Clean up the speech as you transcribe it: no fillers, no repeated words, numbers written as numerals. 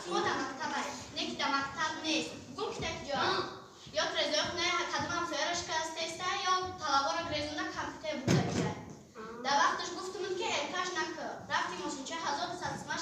Вақти мо дар мактабай, не ки дар мактаб нест. Гум ки дар ҷо. Ё трезои хонаи кадом ҳамсояра шикастеста, ё талабора грезонда компютер бурда бижай. Дар вақташ гуфтумуд, ки эркаш накӣ. Рафти мошинча 1200 сума.